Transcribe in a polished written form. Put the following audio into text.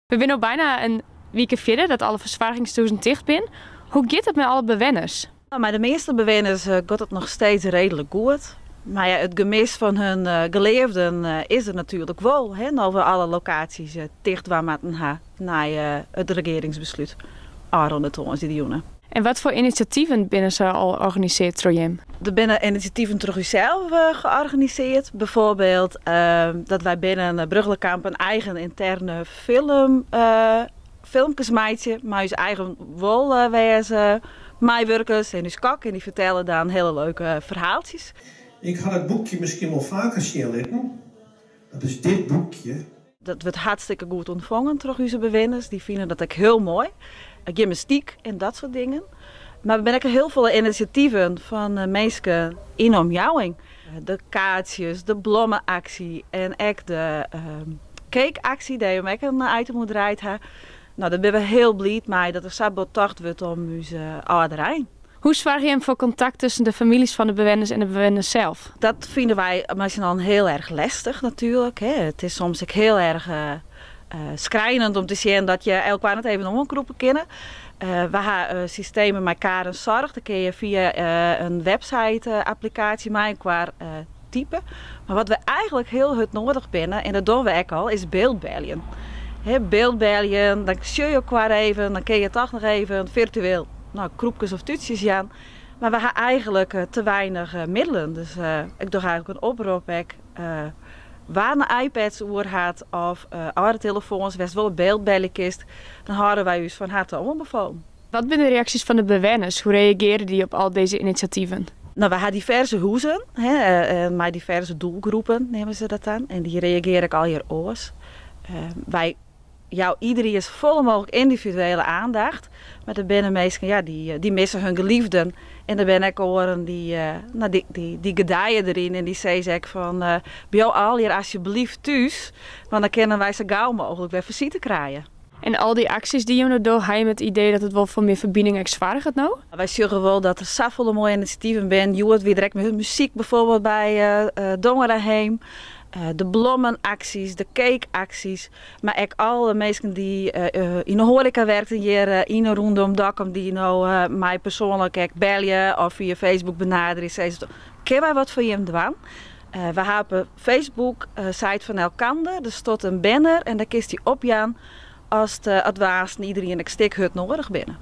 We binne no byna in wike fierder dat alle fersoargingstehûzen ticht binne. Hoe giet it mei alle bewenners? Nou, mei de measte bewenners giet it noch steeds reedlik goed. Mar ja, it gemis fan hun geleafden is der natuerlik wol. Hè, no we alle lokaasjes ticht dwaan moatten ha nei it regearingsbeslút ôfrûne tongersdeitejûn. En wat foar inisjativen binne se al organisearre troch jim? Der binne inisjativen troch ússels georganisearre. Bijvoorbeeld dat wy binnen Brugchelekamp in eigen ynterne film, filmkes meitsje mei ús eigen wolwêzen meiwurkers en ús kok. En dy fertelle dan hiele leuke ferhaaltsjes. Ik ha it boekje miskien wol faker sjen litten. Dat is dit boekje. Dat wurdt hartstikke goed ûntfongen troch ús bewenners. Dy fine dat ek hiel moai. Gymnastyk en dat soart dingen. Mar der binne ek hiel folle inisjativen fan minsken yn de omjouwing. De kaartsjes, de blommeaksje en ek de cakeaksje, dêr't jim ek in item oer draaid ha. Nou, dêr binne we hiel bliid mei dat der sa bot tocht wurdt om ús âlderein. Hoe soargje jim foar kontakt tusken de famyljes fan de bewenners en de bewenners sels? Dat fine wy mei syn allen hiel erch lestich natuerlik. Hè. It is soms ek hiel erch skrijnend om te sjen dat je elkoar net even oankrûpe kinne. We ha systemen mei Kaar en Zorg. Dêr kinne je fia in website-applikaasje mei elkoar type. Mar wat we eigentlik hiel hurd nedich binne, en dat dogge we ek al, is byldbeljen. Hè, byldbeljen, dan sjogge je elkoar even, dan kinne je toch noch even firtueel, nou, krûpkes of tútsjes jaan. Mar we ha eigentlik te weinich middelen. Dus ik doch eigentlik in oprop ek. Wa't in iPads oer hat of âlde telefoans wêr'tst wol byldbelje kinst, dan hâlde wy ús fan herte oanbefolen. Wat binne de reaksjes fan de bewenners? Hoe reagearje dy op al dizze inisjativen? Nou, we ha diverse huzen, hè, mei diverse doelgroepen neame se dat dan. En dy reagearje ek allegear oars. Wy jouwe iderien safolle mooglik yndividuele oandacht. Mar der binne minsken, ja, dy misse hun geliefden. En der binne ek oaren dy, nou, dy gedije deryn en dy sizze ek fan, bliuw allegear asjebleaft thús, want dan kinne wy sa gau mooglik wer besite krije. En al dy aksjes dy't jim no dogge, ha jim it idee dat it wol foar mear ferbining ek soarget no? Wy sjogge wol dat der safolle moaie inisjativen binne. Hjoed wie der ek muzyk bijvoorbeeld by Dongeraheem. De blommenaksjes, de cakeaksjes. Mar ek alle minsken dy't yn de hoareka werkten hjir yn en rûnom Dokkum, dy't no my persoanlik ek belje of fia Facebook benaderje, sizze, kinne wy wat foar jim dwaan? We ha op de Facebook site fan Elkander, der stiet in banner en dêr kinst dy opjaan as it aansten iderien ek stik hurd nedich binne.